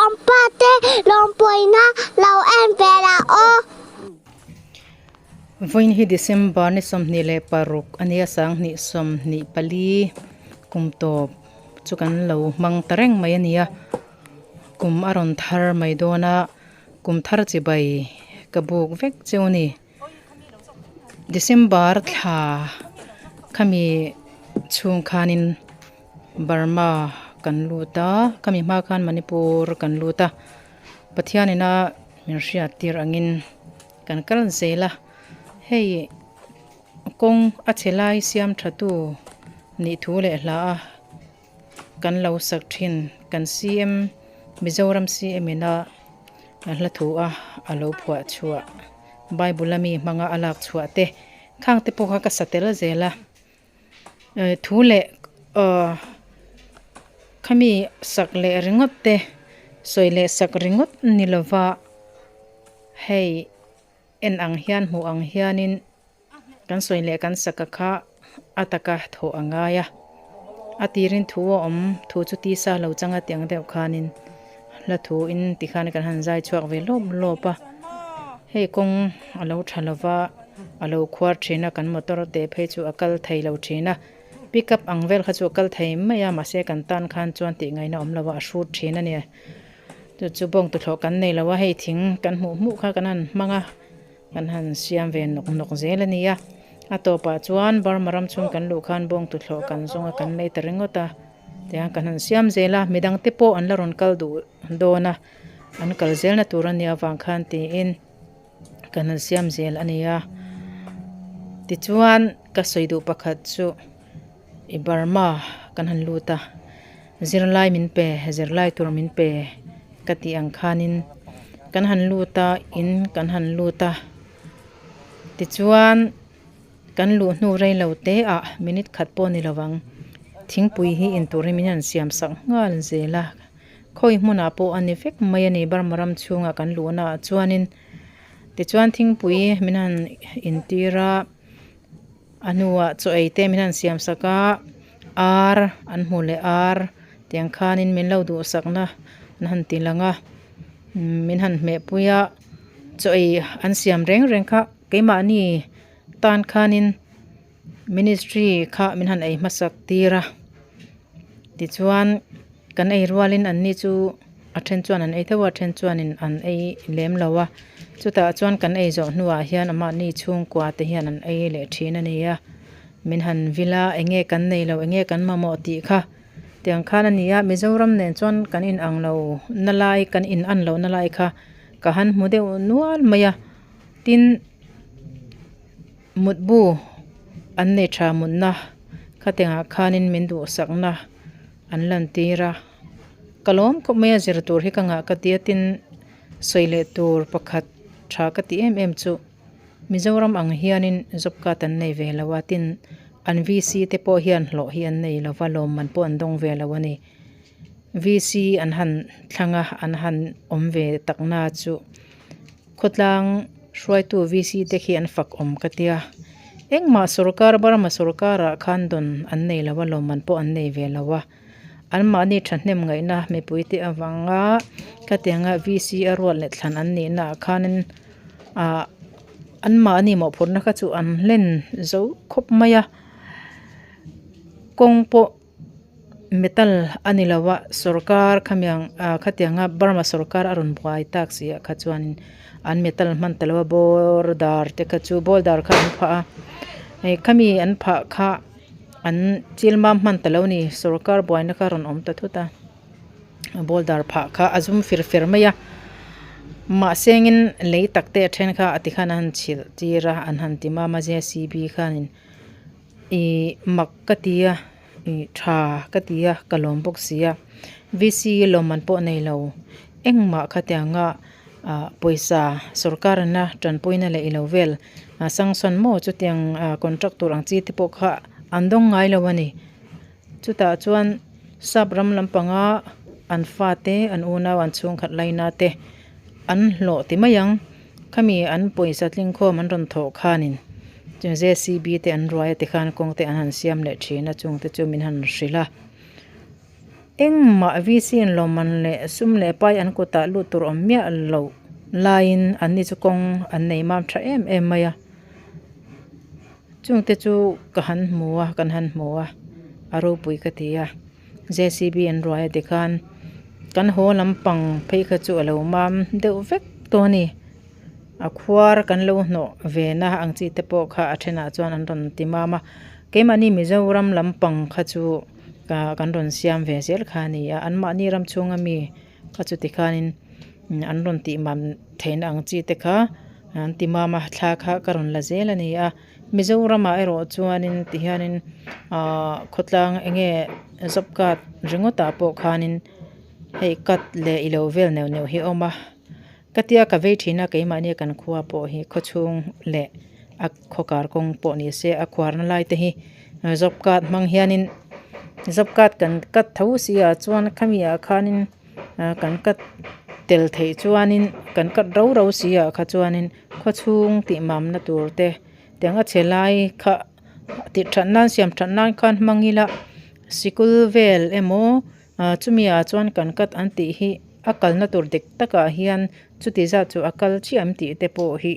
Lawmpa te lawmpuina lo en ve la aw. Vawiin hi December ni 26 a nia 2024 kum tawp chu kan lo hmang ta reng mai a nia kum a rawn thar mai dawn a kum thar chibai ka buk vek cheu a ni. December thla khami chhung khanin Burma kan lut a khami hma khan Manipur kan lut a Pathianina min hriat tir angin kan kal zel a hei kawng a chhe lai siam tha tu nih thu leh hla a kan lo sak thin kan CM Mizoram CM ina a hla thu a a lo phuah chhuah Bible a mi hmanga a lak chhuah te khang te pawh kha ka sa tel zel a thu leh aw khami sak leh ringawt te sawi leh sak ringawt ni lova hei en ang hian hmuh ang hianin. Kan sawi leh kan saka kha a taka thawh a ngai a, a tirin thu a awm, thu chu tisa lo chang a tiang deuh khanin hla thu in tikhan kan han zai chhuak ve lawp lawp a, hei kawng a lo tha lo va, a lo khuar thin a, kan motor te phei chu a kal thei lo thin a, pick up ang vel kha chu a kal thei mai a, mahse kan tan khan chuan tih ngaihna awm lo a, a hrut thin a ni, chu chu bawng tuthlawh kan nei lo a, hei thing kan hmuh hmuh kha kan han hmang a. Kan han siam ve nawk nawk zel a nia. A tawpah chuan Burma ram chhung kan luh khan bawng tuthlawh kan zawng a kan lei ta ringawt a. Tiang kan han siam zel a, midang te pawh an la rawn kal duh dawn a, an kal zelna tur a nia avang khan tiin kan han siam zel a nia. Tichuan ka sawi duh pakhat chu i Burma kan han lut a, zirlai min pe, zirlai tur min pe ka tih ang khanin kan han lut a, in kan han lut a. Tichuan kan luh hnu rei lo te ah minute khat pawh ni lovang thingpui hi in turin min han siam sak nghal zel a, khawi hmunah pawh a ni vek mai a ni Burma ram chhungah kan luhna ah chuanin tichuan thingpui min han intir a. A hnuah chaw ei te min han siam sak a ar an hmu leh ar tiang khanin min lo duhsakna an han ti lang a min han hmeh pui a chaw ei an siam reng reng kha keimahni tan khanin ministry kha min han ei hmasak tir a tichuan kan ei rualin an ni chu. A then chuan an ei theuh a a then chuanin an ei lem lo a chutah chuan kan ei zawh hnuah hian amahni chhungkua te hian an ei leh thin a ni a min han vil a eng nge kan nei lo eng nge kan mamawh tih kha tiang khan a ni a Mizoram nen chuan kan in ang lo na lai kan in an loh na lai kha ka han hmu deuh nual mai a tin mutbu an nei tha mutna khatiangah khanin min duhsakna an lantir a. Ka lawm khawp mai a zir tur hi ka ngah ka ti a tin sawi leh tur pakhat tha ka ti em em chu Mizoram ang hianin job card an nei ve lo a tin an VC te pawh hian hlawh hi an nei lo va lawmman pawh an dawng ve lo a ni VC an han thlang a an han awm ve tak na chu khawtlang hruaitu VC te khi an fak awm ka tia engmah sorkar Burma sorkar ah khan dawn an nei lo a lawmman pawh an nei ve lo a. Anmahni thahnem ngaihna mipuite avanga khatianga VC a ruat leh thlan an nihna ah khanin ah anmahni mawhphurhna kha chu an hlen zo khawp mai a kawng pawh metal a ni lo a sorkar khamiang ah khatianga Burma sorkar a rawn buai tak si ah kha chuanin an metal hman ta lo a bordar te kha chu boulder kha an phah a hei khami an phah kha. An chil mam hman ta lo ni sorkar buaina kha rawn awm ta thut a boulder phah kha a zum fir fer mai a mahse engin lei tak te a then kha a ti khan a han chhilh tir a an han ti mam a JCB khanin ihh mak ka ti a ih tha ka ti a ka lawm bawk si a VC lawmman pawh nei lo engmah khatianga ah pawisa sorkar ina tanpuina leh ilo vel ah sanction maw chutiang ah contract tur ang chi te pawh kha an dawng ngai lo a ni chutah chuan sap ram lampanga an fate an unau an chhungkhat laina te an hlawh ti mai ang khami an pawisa tlingkhawm an rawn thawh khanin chu JCB te an ruai a tikhan kawng te an han siam leh thin a chung te chu min han hrilh a. Engmah VC in lawmman leh sum leh pai an kutah lut tur awm miah loh laiin anni chu kawng an nei mam tha em em mai a. Chungte chu ka han hmu a, kan han hmu a, a ropui ka ti a. JCB an ruai a tikhan kan haw lampang phei kha chu a lo mam deuh vek tawh a ni. A khuar kan lo hnawh ve na ang chi te pawh kha a thenah chuan an rawn ti mam a. Keimahni Mizoram lampang kha chu kan rawn siam ve zel kha a ni a, anmahni ram chhunga mi kha chu tikhanin an rawn tih mam theihna ang chi te kha an ti mam a, thla kha ka rawn la zel a ni a. Mizoramah erawh chuanin tihianin ahh khawtlang eng nge job card ringawtah pawh khanin hei cut leh ilo vel neuh neuh hi a awm a. Ka tia ka vei thin a, keimahni kan khua pawh hi khawchhung leh a khawkar kawng pawh ni se a khuarna lai te hi job card hmang hianin job card kan cut tho si ah chuan khami ah khanin kan cut tel theih chuanin kan cut rau rau si ah kha chuanin khawchhung tih mamna tur te tiang a chhe lai kha tih that nan siam that nan khan hmang ila sikul vel emaw Chumi ah chuan kan cut an tih hi a kalna tur dik takah hian chuti zat chu a kal chiah em tih te pawh hi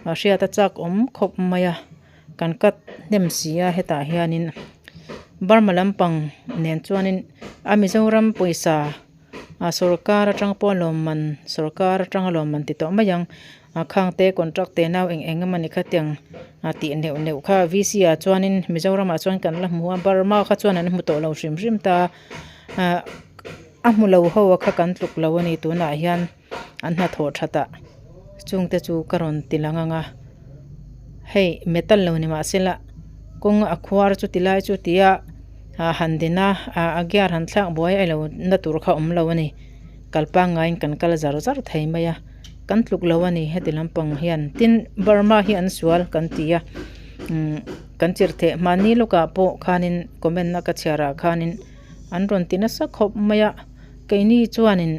a hriat a chak awm khawp mai a, kan cut hnem si a hetah hianin Burma lampang nen chuanin a Mizoram pawisa a sorkar atang pawh a lawmman sorkar atanga lawmman ti tawh mai ang. A khang te contract te nau eng eng emaw ni kha tiang a tih neuh neuh kha VC ah chuanin Mizoram ah chuan kan la hmu a Burma kha chuan an hmu tawh lo hrim hrim ta a a hmu lo ho a kha kan tluk lo a ni tunah hian an hnathawh that ah chung te chu ka rawn ti lang ang a hei metal lo ni mahsela kawng a khuar chu ti lai chu tia ah han din a a gear han thlak buai a ilo na tur kha awm lo a ni. Kal pangngaiin kan kal zar zar thei mai a, kan tluk lo a ni heti lampang hian. Tin, Burma hi an sual kan ti a, umm kan chirh theh hmanni lawkah pawh khanin comment na ka chhiarah khanin an rawn ti nasa khawp mai a, keini chuanin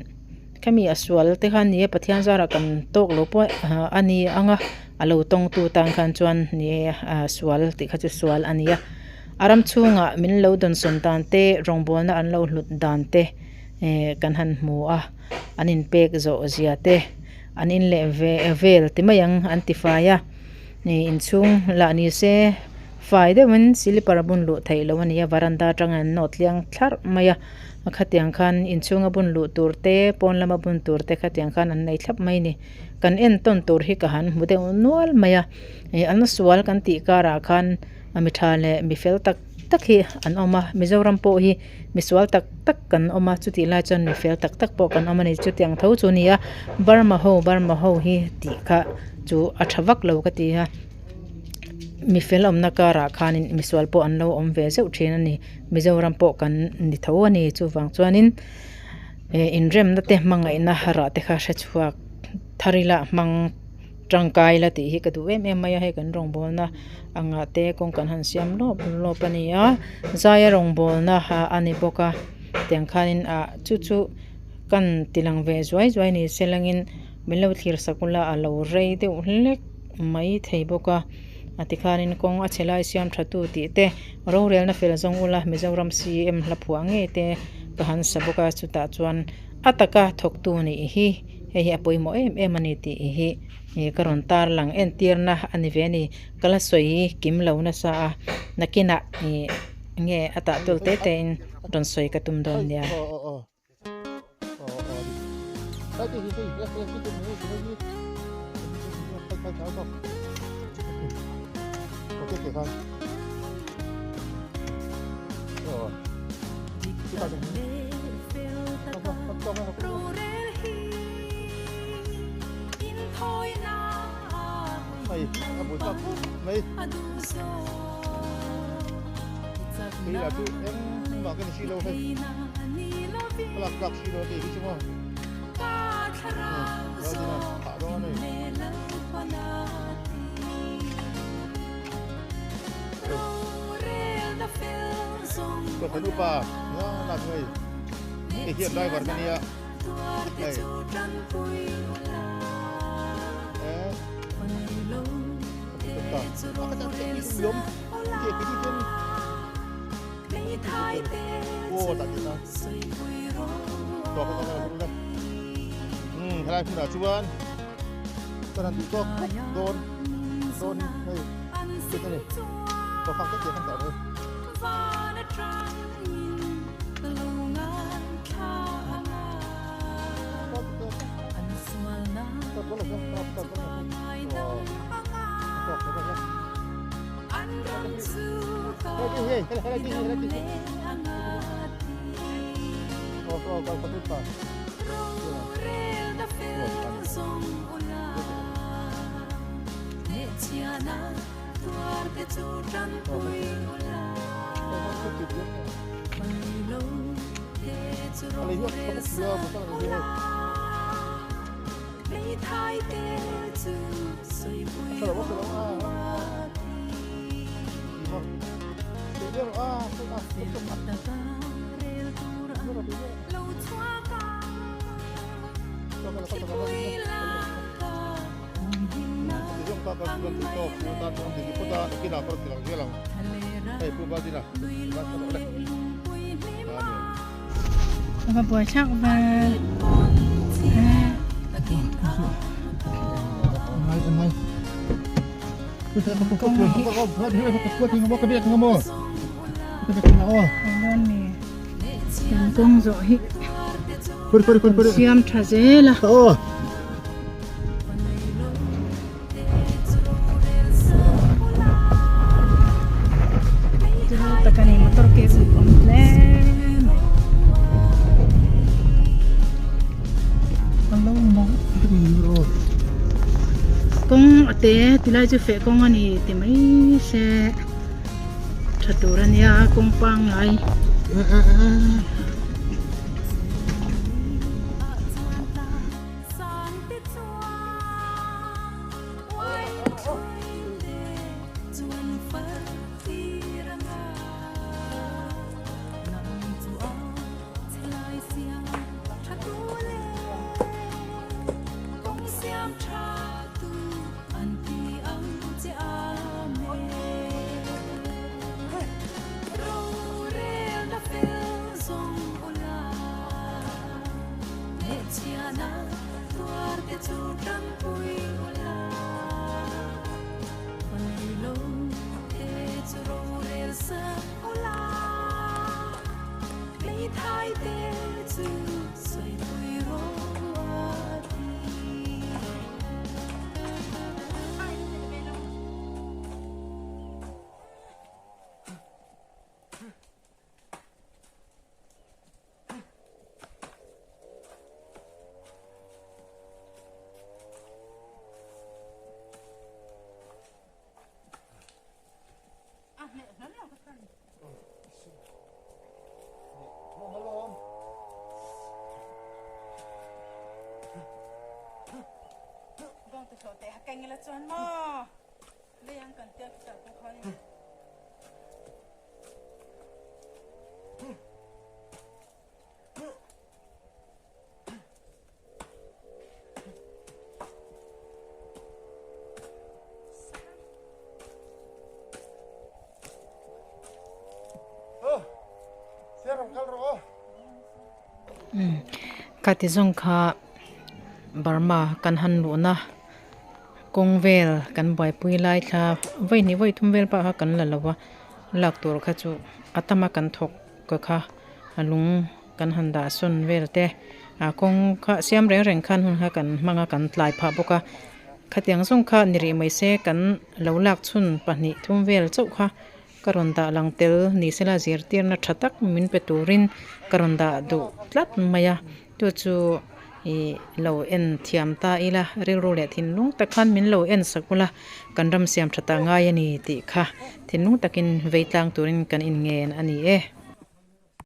khami a sual te khan ni e Pathian zarah kan tawk lo pawh a ni ang a, a lo tawngtu tan khan chuan ni e a sual tih kha chu sual a ni a, a ram chhungah min lo dawnsawn dan te rawngbawlna an lo hlut dan te. eh kan han hmu a an inpek zawh zia te an in leh ve vel ti mai ang an ti fai a ih inchhung lah ni se fai deuhin silipar a bun luh theih loh a ni a varanda atangin an nawt tliang thlarh mai a khatiang khan inchhunga bun luh tur te pawn lama bun tur te khatiang khan an nei thlap mai a ni kan entawn tur hi ka han hmu deuh nual mai a ih an sual kan tih karah khan mi tha leh mi fel tak tak hi an awm a Mizoram pawh hi misual tak tak kan awm a chutih lai chuan mi fel tak tak pawh kan awm a ni chutiang tho chu a ni a Burma ho Burma ho hi tih kha chu a tha vak lo ka ti a mi fel awmna karah khanin misual pawh an lo awm ve zeuh thin a ni Mizoram pawh kan ni tho a ni chuvang chuanin eh inremna te hmangaihna rah te kha hrechhuak thar ila hmang. Tangkai la tih hi ka duh em em mai a, hei kan rawngbawlna angah te kawng kan han siam lawp lawp a ni a, zaia rawngbawlna a ni bawk a tiang khanin ah chu chu kan ti lang ve zuai zuai ni se langin min lo thlir sak ula a lo rei deuh hlek mai thei bawk a, a tikhanin kawng a chhe lai siam tha tu tih te rorelna fel zawng ula Mizoram CM hla phuah ngei te ka han sa bawk a chutah chuan a taka thawktu nih hi. Hei hi a pawimawh em em a ni tih hi ih ka rawn tar lang entirna a ni ve a ni ka la sawi kim lo nasa a nakinah ih nge a tah tul te te in rawn sawi ka tum dawn nia. Hei hian driver ka nia hei eh Hmm, helai hmunah chuan kan han duh tawk khawp dawn dawn hei chut a ni tawk fak te te kan dah mai. Va buai thlak ve. Kan kawng zawh hi siam tha zel a. Tak a ni motor ke chu awm hle mai. Kawng a te tilai chu feh kawng a ni ti mai se tha tur a nia kawng pangngai. Khati zawng kha Burma kan han luhna kawng vel kan buaipui lai thla vawi hnih vawi thum vel pah kha kan la lo va lak tur kha chu a tama kan thawk ka kha a lung kan han dah sawn vel te a kawng kha siam reng reng khan hun kha kan hmang a kan tlai phah bawk a khatiang zawng kha ni rih mai se kan lo lak chhun pahnih thum vel chauh kha ka rawn dah lang tel ni sela zirtirna tha tak min pe turin ka rawn dah duh tlat mai a chu chu ih lo en thiam ta ila rilru leh thinlung tak khan min lo en sak ula kan ram siam tha ta ngai a ni tih kha thinlung takin vei tlang turin kan inngen a ni e.